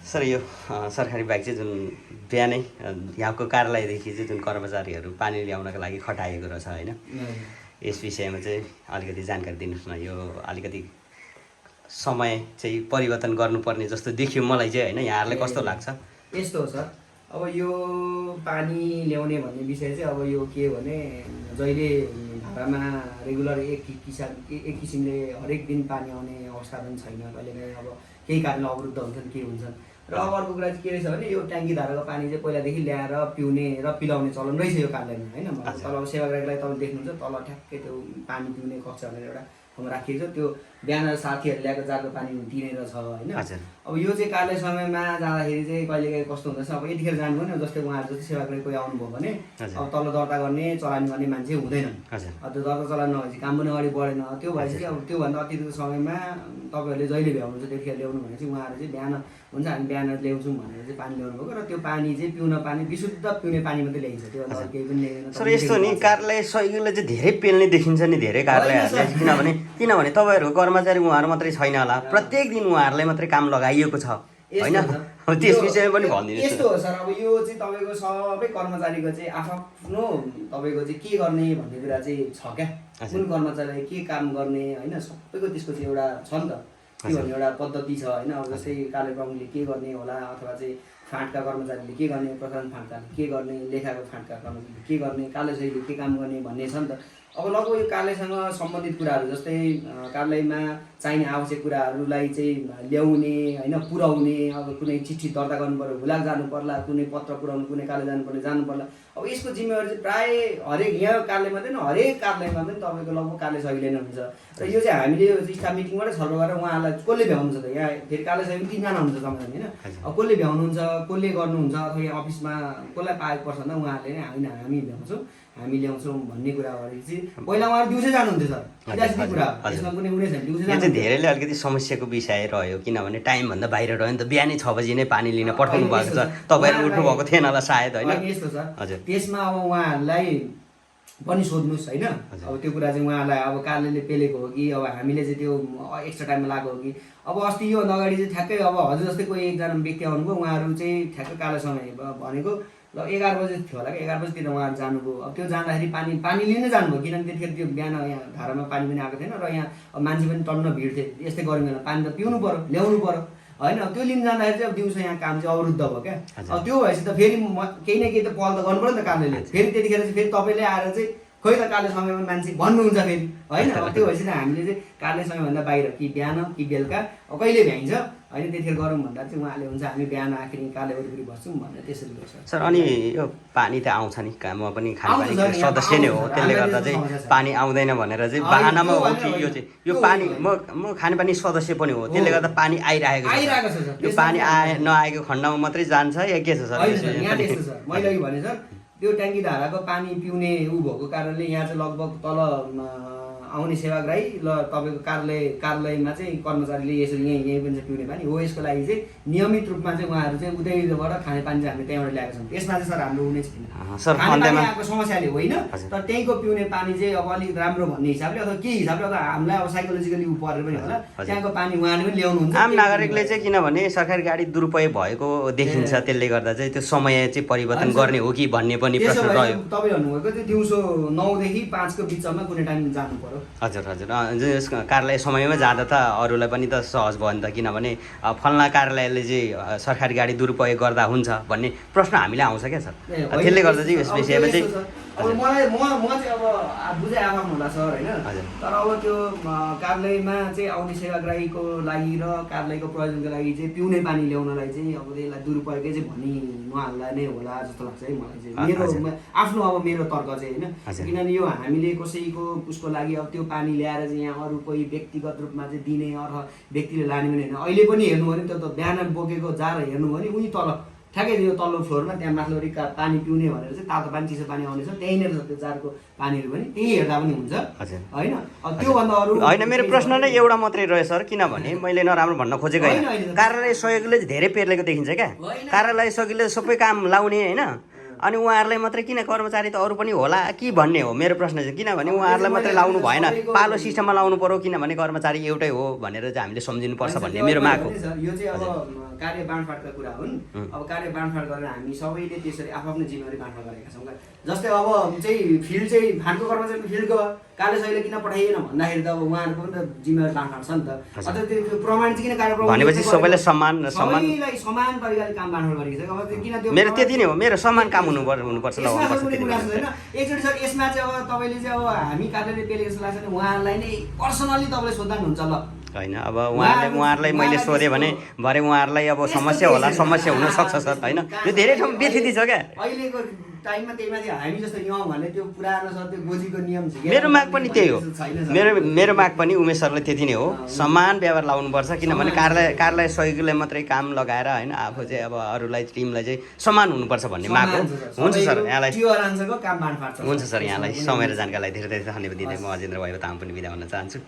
Sir यो सरकारी bike चाहिँ जुन बिहानै यहाँको कार्यालयदेखि चाहिँ जुन कर्मचारीहरू पानी ल्याउनको लागि खटाएको रहेछ होइन, यस विषयमा चाहिँ अलिकति जानकारी दिनुहोस् न। यो अलिकति समय चाहिँ परिवर्तन गर्नुपर्ने जस्तो देखियो मलाई चाहिँ होइन, यहाँहरूलाई कस्तो लाग्छ? यस्तो हो सर, अब यो पानी ल्याउने भन्ने विषय चाहिँ अब यो के भने जहिले धारामा रेगुलर एक किसिमले हरेक दिन पानी आउने अवस्था पनि छैन। कहिलेकाहीँ अब केही कारणले अवरुद्ध हुन्छन्, के हुन्छन्। र अब अर्को कुरा चाहिँ के रहेछ भने यो ट्याङ्की धाराको पानी चाहिँ पहिलादेखि ल्याएर पिउने र पिलाउने चलन रहेछ यो कार्यालयमा होइन। तल अब सेवाग्राहीलाई तपाईँ देख्नुहुन्छ तल ठ्याक्कै त्यो पानी पिउने कक्ष भनेर एउटा ठाउँमा राखिएको छ। त्यो बिहान साथीहरूले ल्याएको जारको पानी दिने रहेछ होइन। अब यो चाहिँ कार्यालय समयमा जाँदाखेरि चाहिँ कहिलेकाहीँ कस्तो हुँदछ, अब यतिखेर जानु भएन, जस्तै उहाँहरू जस्तै सेवाग्राही कोही आउनुभयो भने अब तल दर्ता गर्ने चलानी गर्ने मान्छे हुँदैनन्। अब त्यो दर्ता चलान नभएपछि काम पनि अगाडि बढेन। त्यो भएपछि अब त्योभन्दा अतिरिक्त समयमा तपाईँहरूले जहिले भ्याउनुहुन्छ त्यतिखेर ल्याउनु भने चाहिँ उहाँहरू चाहिँ बिहान हुन्छ हामी बिहान ल्याउँछौँ भनेर चाहिँ पानी ल्याउनु भएको र त्यो पानी चाहिँ पिउन पानी विशुद्ध पिउने पानी मात्रै ल्याइन्छ, त्योभन्दा केही पनि ल्याइँदैन। सर यस्तो नि कार्यालय सहयोगीले चाहिँ धेरै पेल्ने देखिन्छ नि धेरै कार्यालयहरूले, किनभने तपाईँहरूको कर्मचारी उहाँहरू मात्रै छैन होला, प्रत्येक दिन उहाँहरूलाई मात्रै काम लगाइएको छ होइन। त्यस विषयमा पनि भनिदिनुहोस्। यस्तो हो सर, अब यो चाहिँ तपाईँको सबै कर्मचारीको चाहिँ आफ्नो तपाईँको चाहिँ के गर्ने भन्ने कुरा चाहिँ छ क्या। कुन कर्मचारीले के काम गर्ने होइन, सबैको त्यसको चाहिँ एउटा छ नि त, के भन्ने एउटा पद्धति छ होइन। अब जस्तै कार्य प्रमुखले के गर्ने होला, अथवा चाहिँ फाँटका कर्मचारीले के गर्ने, प्रशासन फाँटकाले के गर्ने, लेखाको फाँटका कर्मचारीले के गर्ने, कार्यालयले के काम गर्ने भन्ने छ नि त। अब लगभग यो कार्यालयसँग सम्बन्धित कुराहरू जस्तै कार्यालयमा चाहिने आवश्यक कुराहरूलाई चाहिँ ल्याउने होइन, पुर्याउने। अब कुनै चिठी दर्ता गर्नु पर्यो हुलाक जानु पर्ला, कुनै पत्र पुर्याउनु कुनै कार्यालय जानुपर्ने जानु पर्ला। अब यसको जिम्मेवारी चाहिँ प्रायः हरेक यहाँ कार्यालय मात्रै न हरेक कार्यालयमा पनि तपाईँको लगभग कार्यालय सहयोगीले नै हुन्छ। र यो चाहिँ हामीले यो स्टाफ मिटिङबाटै छलफल गरेर उहाँहरूलाई कसले भ्याउनुहुन्छ त, यहाँ फेरि कार्यालय सहयोगी 3 जना हुन्छ तपाईँ होइन। अब कसले भ्याउनुहुन्छ, कसले गर्नुहुन्छ, अथवा यहाँ अफिसमा कसलाई पाएको पर्छ भन्दा उहाँहरूले नै होइन हामी भ्याउँछौँ हामी ल्याउँछौँ भन्ने कुरा गरेपछि पहिला उहाँहरू दिउँसै जानुहुन्थ्यो सर। कुरा यसमा कुनै उनी छैन, दिउँसै यो चाहिँ धेरैले अलिकति समस्याको विषय रह्यो, किनभने टाइमभन्दा बाहिर रह्यो नि त। बिहानै 6 बजी नै पानी लिन पठाउनु भएको छ, तपाईँहरू उठ्नु भएको थिएन होला सायद होइन। यस्तो छ हजुर, त्यसमा अब उहाँहरूलाई पनि सोध्नुहोस् होइन। अब त्यो कुरा चाहिँ उहाँलाई अब कार्यालयले पेलेको हो कि अब हामीले चाहिँ त्यो एक्स्ट्रा टाइममा लगाएको हो कि। अब अस्ति योभन्दा अगाडि चाहिँ ठ्याक्कै अब हजुर जस्तै कोही एकजना व्यक्ति आउनुभयो, उहाँहरू चाहिँ ठ्याक्कै कार्यालय समय भनेको ल 11 बजी थियो होला कि 11 बजीतिर उहाँहरू जानुभयो। अब त्यो जाँदाखेरि पानी लिन जानुभयो, किनभने त्यतिखेर त्यो बिहान यहाँ धारामा पानी पनि आएको थिएन र यहाँ मान्छे पनि टन्न भिड थियो। यस्तै गर्मीमा पानी त पिउनु पऱ्यो, ल्याउनु पऱ्यो होइन। त्यो लिन जाँदाखेरि चाहिँ अब दिउँसो यहाँ काम चाहिँ अवरुद्ध भयो क्या। अब त्यो भएपछि त फेरि केही न केही त पहल त गर्नु पऱ्यो नि त कार्यालयले। फेरि त्यतिखेर चाहिँ फेरि तपाईँले आएर चाहिँ खोइ त कार्यालय समयमा मान्छे भन्नुहुन्छ फेरि होइन। अब त्यो भएपछि त हामीले चाहिँ कार्यालय समयभन्दा बाहिर कि बिहान कि बेलुका अब कहिले भ्याइन्छ होइन त्यतिखेर गरौँ भन्दा चाहिँ उहाँले हुन्छ हामी बिहान आखिर कार्यालय वरिपरि बस्छौँ भनेर त्यसरी गर्छ सर। अनि यो पानी त आउँछ नि, म पनि खानेपानी सदस्य नै हो, त्यसले गर्दा चाहिँ पानी आउँदैन भनेर चाहिँ बहानामा हो कि यो चाहिँ यो पानी म खानेपानी सदस्य पनि हो, त्यसले गर्दा पानी आइरहेको छ। यो पानी नआएको खण्डमा मात्रै जान्छ या के छ सर? यहाँ त्यस्तो छ, मैले अघि भने सर त्यो ट्याङ्की धाराको पानी पिउने ऊ भएको कारणले यहाँ चाहिँ लगभग तल आउने सेवाग्राही ल तपाईँको कार्यालयमा चाहिँ कर्मचारीले यसरी यहीँ पनि पिउने पानी हो। यसको लागि चाहिँ नियमित रूपमा चाहिँ उहाँहरू चाहिँ उतैबाट खाने पानी चाहिँ हामीले त्यहाँबाट ल्याएको छौँ। यसमा चाहिँ सर हाम्रो हुने छैन, खानेपानीको समस्याले होइन, तर त्यहीँको पिउने पानी चाहिँ अब अलिक राम्रो भन्ने हिसाबले अथवा के हिसाबले अथवा हामीलाई अब साइकोलोजिकली ऊ परेर पनि होला त्यहाँको पानी उहाँले पनि ल्याउनुहुन्छ। आम नागरिकले चाहिँ किनभने सरकारी गाडी दुरुपयोग भएको देखिन्छ, त्यसले गर्दा चाहिँ त्यो समय चाहिँ परिवर्तन गर्ने हो कि भन्ने पनि प्रश्न रह्यो। तपाईँ भन्नुभएको चाहिँ दिउँसो 9 देखि 5 को बिचमा कुनै टाइम जानु पर्यो। हजुर हजुर, कार्यालय समयमा जाँदा त अरूलाई पनि त सहज भयो नि त, किनभने फल्ना कार्यालयले चाहिँ सरकारी गाडी दुरुपयोग गर्दा हुन्छ भन्ने प्रश्न हामीलाई आउँछ क्या सर। त्यसले गर्दा चाहिँ यस विषयमा चाहिँ अब मलाई म चाहिँ अब बुझाइ आफ्नो होला सर होइन। तर अब त्यो कार्यालयमा चाहिँ आउने सेवाग्राहीको लागि र कार्यालयको प्रयोजनको लागि चाहिँ पिउने पानी ल्याउनलाई चाहिँ अब यसलाई दुरुपयोगै चाहिँ भनी उहाँहरूलाई नै होला जस्तो लाग्छ है मलाई चाहिँ। मेरो आफ्नो अब मेरो तर्क चाहिँ होइन, किनभने यो हामीले कसैको उसको लागि अब त्यो पानी ल्याएर चाहिँ यहाँ अरू कोही व्यक्तिगत रूपमा चाहिँ दिने अथवा व्यक्तिले लाने पनि होइन। अहिले पनि हेर्नु भने त्यो त बिहान बोकेको जार हेर्नु भने उनी तल ठ्याक्कै त्यो तल्लो फ्लोरमा त्यहाँ माथिल्लोपट्टि पानी पिउने भनेर चाहिँ तातो पानी चिसो पानी आउने छ, त्यहीँनिर छ त्यो जारको पानीहरू पनि त्यही हेर्दा पनि हुन्छ होइन। अब त्योभन्दा अरू होइन, मेरो प्रश्न नै एउटा मात्रै रह्यो सर, किनभने मैले नराम्रो भन्न खोजेको होइन। कार्यालय सहयोगीले धेरै पेर्लेको देखिन्छ क्या, कार्यालय सहयोगीले सबै काम लाउने होइन, अनि उहाँहरूलाई मात्रै किन कर्मचारी त अरू पनि होला कि भन्ने हो मेरो प्रश्न चाहिँ। किनभने उहाँहरूलाई मात्रै लाउनु भएन, पालो सिस्टममा लाउनु पर्यो, किनभने कर्मचारी एउटै हो भनेर चाहिँ हामीले सम्झिनुपर्छ भन्ने मेरो माग हो। यो चाहिँ अब कार्य बाँडफाँडका कुरा हुन्। अब कार्य बाँडफाँड गरेर हामी सबैले त्यसरी आफ्नो जिम्मेवारी बाँडफाँड गरेका छौँ। जस्तै अब चाहिँ फिल्ड चाहिँ फाँडको कर्मचारी फिल्डको कार्य शैली किन पठाइएन भन्दाखेरि त अब उहाँहरूको पनि त जिम्मेवारी बाँडफाँड छ नि त। अझ त्यो प्रमाण चाहिँ किन कार्य भनेपछि सबैलाई समान समान तरिकाले काम बाँडफाँड गरेको छ। अब किन त्यो मेरो त्यति नै हो, मेरो समान काम हुनुपर्छ ल। एकचोटि सर यसमा चाहिँ अब तपाईँले चाहिँ अब हामी कार्यालय पेले जस्तो लाग्छ भने उहाँहरूलाई नै पर्सनली तपाईँले सोध्दा हुन्छ ल होइन। अब उहाँहरूलाई मैले सोधेँ भने भरे उहाँहरूलाई अब समस्या होला, समस्या हुनसक्छ सर होइन। यो धेरै ठाउँ व्यथिति छ क्या अहिलेको टाइममा त्यही माथि हामी जस्तो यौँ भने त्यो पुरानो छ त्यो गोजीको नियम छ। मेरो माग पनि त्यही हो, मेरो माग पनि उमेश सरलाई त्यति नै हो, समान व्यवहार लाउनुपर्छ। किनभने कार्यालय सहयोगीलाई मात्रै काम लगाएर होइन, आफू चाहिँ अब अरूलाई टिमलाई चाहिँ समान हुनुपर्छ भन्ने माग हो। हुन्छ सर, यहाँलाई हुन्छ सर, यहाँलाई समय र जानकारीलाई धेरै धेरै धन्यवाद दिँदै म अजेन्द्र भाइ तामाङ पनि बिदा हुन चाहन्छु।